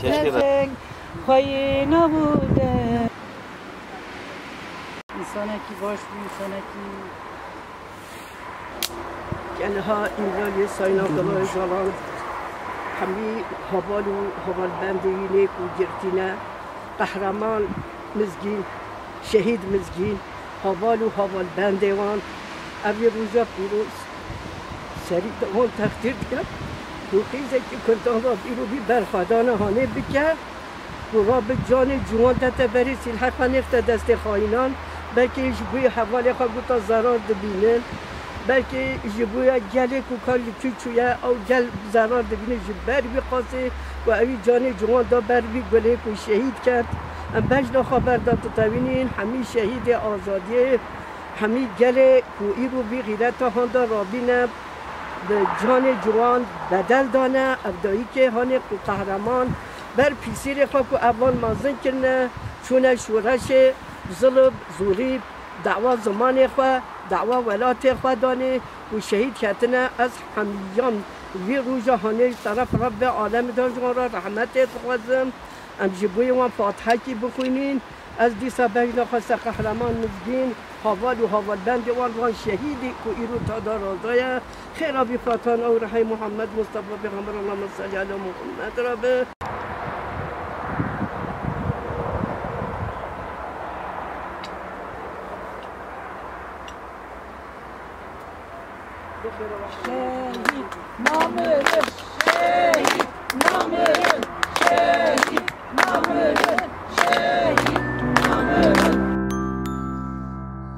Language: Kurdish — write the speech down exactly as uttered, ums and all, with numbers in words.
Çeşke be. Xweyî nabû de. Însanekî baş bû, însanekî. Gel ha Îmraliyê Sayın Abdullah Öcalan, hemî heval û hevalbendê wî nêk û girtî ne, Qehreman Mizgîn, Şehîd Mizgîn, heval û hevalbendê wan, ev ê roja pîroz serî de wan textîr dike ku qîzekî Kurdan re îro vî berxwedana hanê bike. Ku rabe canê ciwan dete berê, sîlhê xwe nêxte destê xayînan, belkî ji bo hevalê xwe gota zerar dibînin, belkî ji bo ya gelê ku ka li kû çûye, ew gel zerar dibînin, ji ber wî qasê ku ewî canê ciwan da ber vî gulê ku şehîd ket. Em bejna xwe berda ditewînîn hemî şehîdê azadiyê, hemî gelê ku îro vî xîreta handa rabîne, bi canê ciwan bedel dane. Ev dayikê hanê ku qehreman ber pîsîrê xwe ku evan mezin kirine, çûne şoreşê, zilib, zorî, dawa zimanê xwe, dawa welatê xwe danê û şehîd ketine. Ez hemiyan vî roja hanê ji teref Rebbê alemê de ji wan re rehmetê dixwazim. Em ji bo wan fatihekî bixwînîn. Ez dîsa bejna xwe ser Qehreman Mizgîn, heval û hevalbendê wan, wan şehîdî ku îro tada raza ye. Xêra vî fatan ew rihê Muhammed Mustafa Pêxember, Allahümme salli ala Muhammed, re be. Şehîd, namirin, şehîd, namirin, şehîd, namirin, şehîd, namirin.